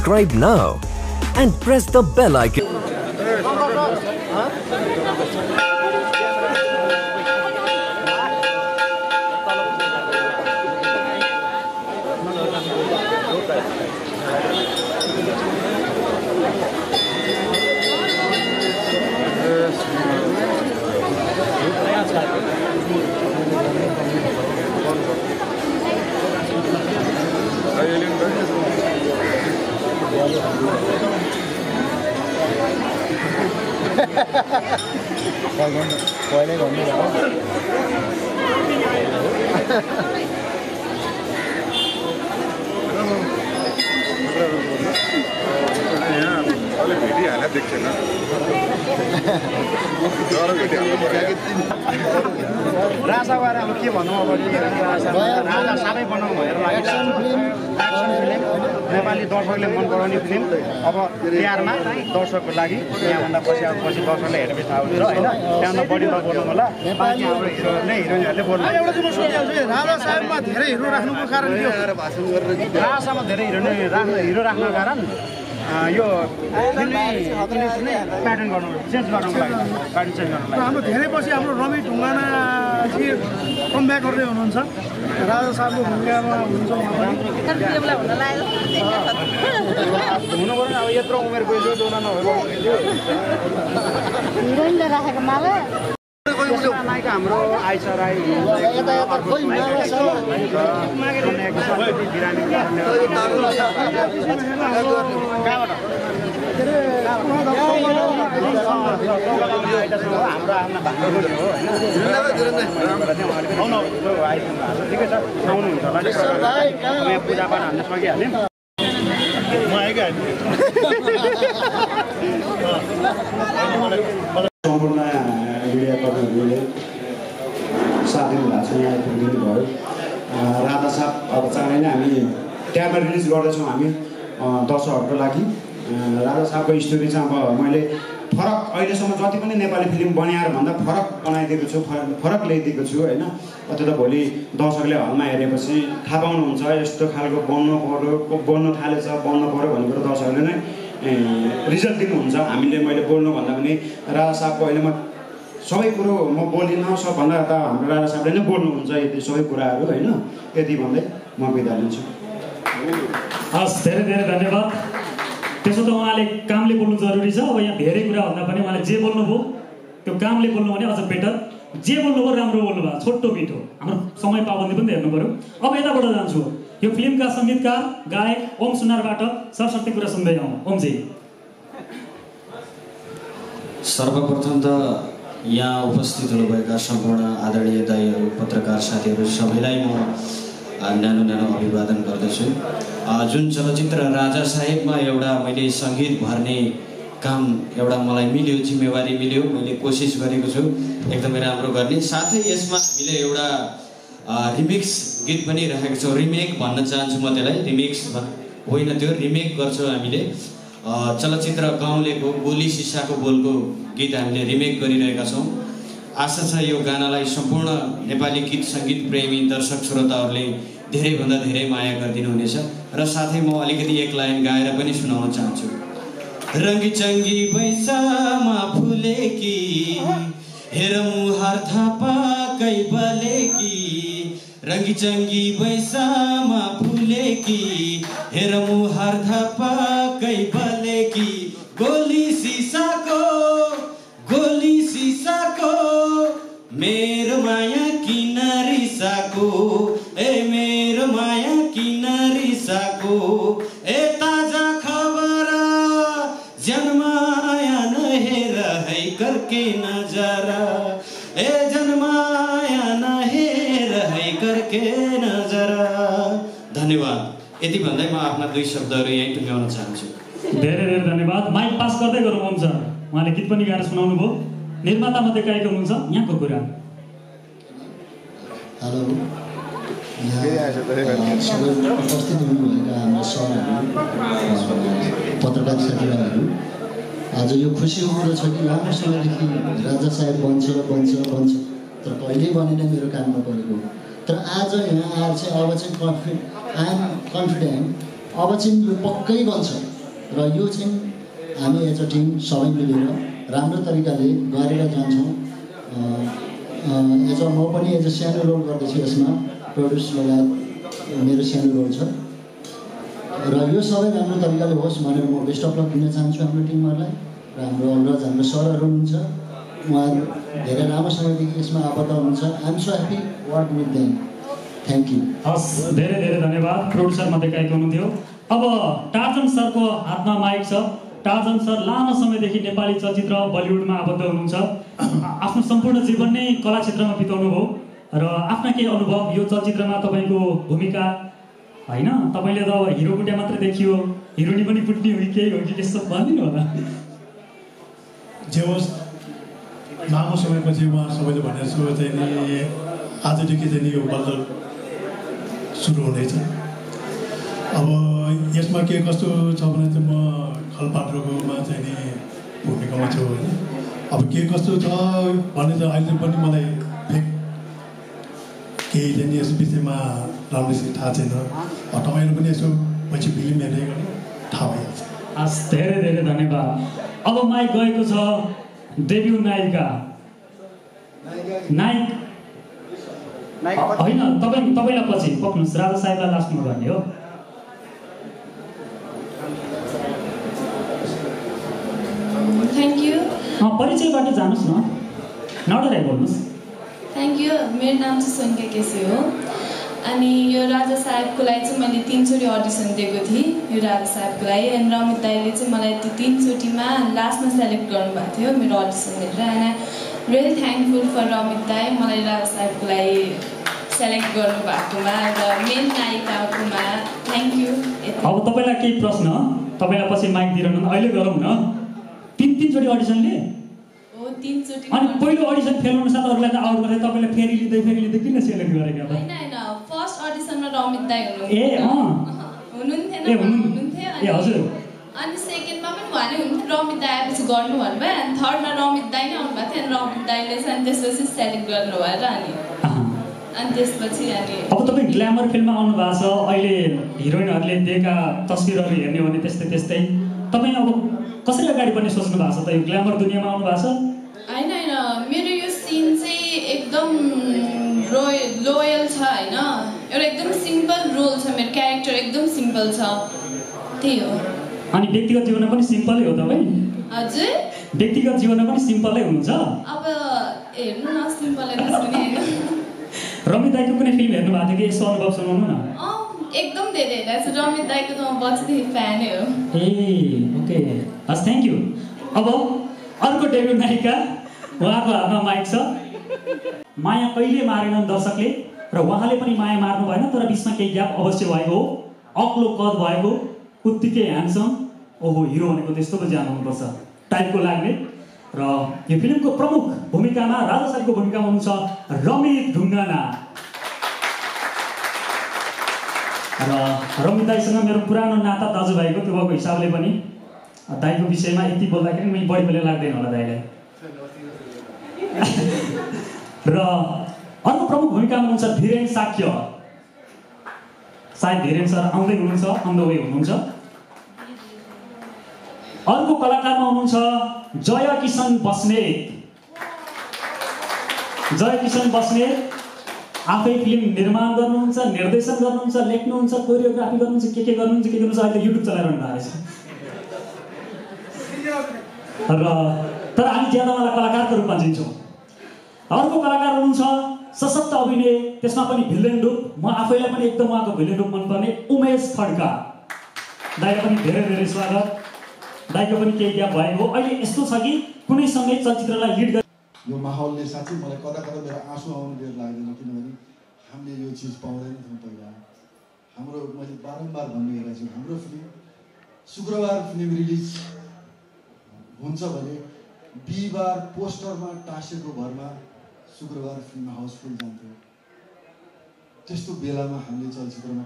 subscribe now and press the bell icon. पहिले गर्नु भेटिहाल्यो देख्छन् राजा गएर अब के भनौँ अब राजा साबै बनाउनु भनेर नेपाली दर्शकले मन पराउने फिल्म अब तिहारमा दर्शकको लागि यहाँभन्दा पछि दर्शकले हेरेपछि थाहा हुन्छ होइन त्यहाँभन्दा बढी नबोल्नु होला बाँकी हाम्रो हिरोहरूले हिरोइनहरूले बोल्नु एउटा चाहिँ म सोधिहाल्छु राजा साहेबमा धेरै हिरो राख्नुको कारण के हो राजा साहेबमा धेरै हिरो राख्नुको कारण यो प्याटर्न गर्नु चेन्ज गर्नुको लागि प्याटर्न चेन्ज गर्नुको लागि हाम्रो धेरै पछि हाम्रो रवि ढुङ्गाना चाहिँ कमब्याक गर्दै हुनुहुन्छ राजा साहबको भूमिकामा हुनुहुन्छ हुनु पर्यो अब यत्रो उमेर गइसक्यो दोना नभएको हिरोइनले राखेको माला नायिका हाम्रो आइसा राई पूजापाठ हाल्न सकिहाल्यौँ सम्पूर्ण मिडियाकर्मीहरूले साथ दिनुभएको छ यहाँ आइपुगिदिनु भयो राधा साहब अब चाँडै नै हामी ट्याबमा रिलिज गर्दैछौँ हामी दर्शकहरूको लागि राधा साहबको स्टोरी चाहिँ अब मैले फरक अहिलेसम्म जति पनि नेपाली फिल्म बनाएर भन्दा फरक बनाइदिएको छु फरक ल्याइदिएको छु होइन त्यो त भोलि दर्शकले हलमा हेरेपछि थाहा पाउनुहुन्छ यस्तो खालको बन्न थालेछ बन्न पऱ्यो भन्ने कुरो दर्शकहरूले नै रिजल्ट दिनुहुन्छ हामीले मैले बोल्नुभन्दा पनि राजा साहबको अहिले म सबै कुरो म बोलिनँ सबभन्दा त हाम्रो राजा साहबले नै बोल्नुहुन्छ यति सबै कुराहरू होइन यति भन्दै म बिदा लिन्छु हस् धेरै धेरै धन्यवाद त्यसो त उहाँले कामले बोल्नु जरुरी छ अब यहाँ धेरै कुरा भन्दा पनि उहाँले जे बोल्नुभयो त्यो कामले बोल्नु भने अझ बेटर जे बोल्नुभयो राम्रो बोल्नुभयो छोटो मिठो हाम्रो समय पाबन्दी पनि हेर्नु पर्यो अब यताबाट जान्छु यो फिल्मका सङ्गीतकार गायक ओम सुनारबाट सरस्वती कुरा सुन्दै आउँ ओमजी सर्वप्रथम त यहाँ उपस्थित हुनुभएका सम्पूर्ण आदरणीय दाइहरू पत्रकार साथीहरू सबैलाई म न्यानो अभिवादन गर्दछु जुन चलचित्र राजा साहेबमा एउटा मैले सङ्गीत भर्ने काम एउटा मलाई मिल्यो जिम्मेवारी मिल्यो मैले कोसिस गरेको छु एकदमै राम्रो गर्ने साथै यसमा हामीले एउटा रिमिक्स गीत पनि राखेको छौँ रिमेक भन्न चाहन्छु म त्यसलाई रिमिक्स होइन त्यो रिमेक गर्छौँ हामीले चलचित्र गाउँलेको गोली सिसाको बोलको गीत हामीले रिमेक गरिरहेका छौँ आशा छ यो गानालाई सम्पूर्ण नेपाली गीत सङ्गीत प्रेमी दर्शक श्रोताहरूले धेरैभन्दा धेरै माया गरिदिनु हुनेछ र साथै म अलिकति एक लाइन गाएर पनि सुनाउन चाहन्छु रङ्गी चङ्गी बैसामा फुलेकी हेर मुहार थापा कै बलेकी रङ्गी चङ्गी बैसामा फुलेकी हेर मुहार थापा कै बलेकी गोली सिसाको मेरो माया किन रिसाको ए मेरो माया किन रिसाको ए ताजा खबर जन्माया नहेर है करके नजरा ए जन्माया नहेर है करके नजरा धन्यवाद यति भन्दै म आफ्ना दुई शब्दहरू यहीँ टुङ्ग्याउन चाहन्छु धेरै धेरै धन्यवाद माइक पास गर्दै गरौँ ओम सर उहाँले गीत पनि गाएर सुनाउनु भयो निर्माता मध्ये गायक हुनुहुन्छ यहाँको कुरा हेलो सबै उपस्थित हुनुभएका हाम्रा सरहरू पत्रकार साथीभाइहरू आज यो खुसीको कुरो छ कि लामो समयदेखि राजा साहेब बन्छ तर कहिल्यै बनेन मेरो काममा परेको तर आज यहाँ आएर चाहिँ अब चाहिँ आई एम कन्फिडेन्ट अब चाहिँ यो पक्कै बन्छ र यो चाहिँ हामी एज अ टिम सबै मिलेर राम्रो तरिकाले गरेर जान्छौँ। एज अ म पनि एज अ सानो रोल गर्दैछु यसमा, प्रड्युस लगायत मेरो सानो रोल छ र यो सबै राम्रो तरिकाले होस् भनेर म बेस्ट अफ लक दिन चाहन्छु हाम्रो टिमहरूलाई। र हाम्रो अग्रज हाम्रो सरहरू हुनुहुन्छ, उहाँहरू धेरै लामो समयदेखि यसमा आबद्ध हुनुहुन्छ। I am so happy work with them. Thank you. हस्, धेरै धेरै धन्यवाद। प्रोड्युसर मध्ये गाएको हुनुहुन्थ्यो। अब टार्जन सरको हातमा माइक छ। टार्जन सर लामो समयदेखि नेपाली चलचित्र बलिउडमा आबद्ध हुनुहुन्छ। आफ्नो सम्पूर्ण जीवन नै कला क्षेत्रमा बिताउनु भयो र आफ्ना केही अनुभव यो चलचित्रमा तपाईँको भूमिका होइन, तपाईँले त अब हिरो बुट्या मात्रै देखियो, हिरोनी पनि बुट्ने हो कि केही हो कि यस्तो भनिदिनु होला। जे होस्, लामो समयपछि उहाँ सबैले भनेर चाहिँ नि आजदेखि चाहिँ नि यो बल्ल सुरु हुँदैछ। अब यसमा के कस्तो छ भने चाहिँ म खलपात्रकोमा चाहिँ नि भूमिकामा छु होइन। अब के कस्तो छ भने चाहिँ अहिले पनि मलाई केही चाहिँ नि यस विषयमा राम्रोसित थाहा छैन। तपाईँहरू पनि यसो पछि फिल्म हेर्दै गर्नु थाहा भइहाल्छ। हस्, धेरै धेरै धन्यवाद। अब माइक गएको छ डेब्यू नायिका नायक होइन, तपाईँलाई पछि पक्नुहोस्, राजा साहेबलाई लास्टमा गर्ने हो। Thank you. परिचयबाट जानुहोस् न, नडराइ बोल्नुहोस्। Thank you. मेरो नाम चाहिँ सोनिका केसी हो। अनि यो राजा साहेबको लागि चाहिँ मैले 3 चोटि अडिसन दिएको थिएँ यो राजा साहेबको लागि। अनि रमित दाईले चाहिँ मलाई त्यो 3 चोटिमा लास्टमा सेलेक्ट गर्नुभएको थियो मेरो अडिसन हेरेर। And I really thankful for Ramit दाई, मलाई राजा साहेबको लागि सेलेक्ट गर्नुभएकोमा र मेन नायिकाकोमा। Thank you. अब तपाईँलाई केही प्रश्न, तपाईँलाई पछि माइक दिइरहनु, अहिले गरौँ न। 3 चोटि अडिसनले हो, 3 चोटि। अनि पहिलो अडिसन फेल हुनु साथ अरूलाई त आउट गरेर तपाईँले फेरि लिँदै किन सेलेक्ट गरेका त? होइन, फर्स्ट अडिसनमा रमित दाई हुनुहुन्थ्यो। ए हुनुहुन्थ्यो। ए हजुर। अनि सेकेन्डमा पनि उहाँले हुनुहुन्थ्यो, रमित दाई आएपछि गर्नु भन्नुभयो। अनि थर्डमा रमित दाई नै आउनुभएको थियो। अनि रमित दाईले चाहिँ त्यसपछि सेलेक्ट गर्नु भएर अनि त्यसपछि अब तपाईँ ग्ल्यामर फिल्ममा आउनु भएको छ। अहिले हिरोइनहरूले दिएका तस्विरहरू हेर्ने हो भने त्यस्तै तपाईँ अब कसरी अगाडि बढ्ने सोच्नु भएको छ त? यो ग्ल्यामर दुनियाँमा आउनु भएको छ? होइन, मेरो यो सिन चाहिँ एकदम लोयल छ होइन। एउटा एकदम सिम्पल रोल छ, मेरो क्यारेक्टर एकदम सिम्पल छ, त्यही हो। अनि व्यक्तिगत जीवनमा पनि सिम्पलै हो तपाईँ? हजुर, व्यक्तिगत जीवनमा पनि सिम्पलै हुनुहुन्छ? अब हेर्नु न, सिम्पलै त सुने होइन। रमित दाईको कुनै फिल्म हेर्नु भएको थियो कि यसो अनुभव सुनाउनु न। एकदम धेरै हेरेको छु रमित दाईको, त म बच्चादेखि फ्यानै हो। ए ओके, हस्, थ्याङ्क यू। अब अर्को डेब्यू नायिका, उहाँको हातमा माइक छ। माया कहिले मारेनन् दर्शकले र उहाँले पनि माया मार्नु भएन, तर बिचमा केही ग्याप अवश्य भएको हो। अग्लो कद भएको, उत्तिकै ह्यान्डसम, ओहो हिरो भनेको त्यस्तो पो ज्यान हुनुपर्छ टाइपको लाग्ने। र यो फिल्मको प्रमुख भूमिकामा राजा साहेबको भूमिकामा हुनुहुन्छ रमित ढुङ्गाना। र रमित दाईसँग मेरो पुरानो नाता दाजुभाइको त्यो भएको हिसाबले पनि दाईको विषयमा यति बोल्दाखेरि मैले बढी बेला लाग्दैन होला दाईलाई। र अर्को प्रमुख भूमिकामा हुनुहुन्छ धीरेन साक्य। सायद धीरेन सर आउँदै हुनुहुन्छ, अन द वे हुनुहुन्छ। अर्को कलाकारमा हुनुहुन्छ जय किशन बस्नेत। जय किशन बस्नेत आफै फिल्म निर्माण गर्नुहुन्छ, निर्देशन गर्नुहुन्छ, लेख्नुहुन्छ, कोरियोग्राफी गर्नुहुन्छ, के गर्नुहुन्छ अहिले युट्युब चलाइरहनु भएको छ। र तर हामी ज्यादा उहाँलाई कलाकारको रूपमा चिन्छौँ। अर्को कलाकार हुनुहुन्छ सशक्त अभिनय, त्यसमा पनि भिलेन रूप। म आफैलाई पनि एकदम उहाँको भिलेन रूप मनपर्ने उमेश खड्का। दाइलाई पनि धेरै धेरै स्वागत। दाइको पनि केही ग्याप भएको। अहिले यस्तो छ कि कुनै समय चलचित्रलाई लिड गर्ने यो माहौलले साँच्चै मलाई कता मेरो आँसु आउनु बेर लाग्दैन, किनभने हामीले यो चिज पाउँदैन थियौँ पहिला। हाम्रो मैले बारम्बार भनिरहेको छु, हाम्रो फिल्म शुक्रबार फिल्म रिलिज हुन्छ भने बिहिबार पोस्टरमा टाँसेको भरमा शुक्रबार फिल्म हाउसफुल जान्थ्यो। त्यस्तो बेलामा हामीले चलचित्रमा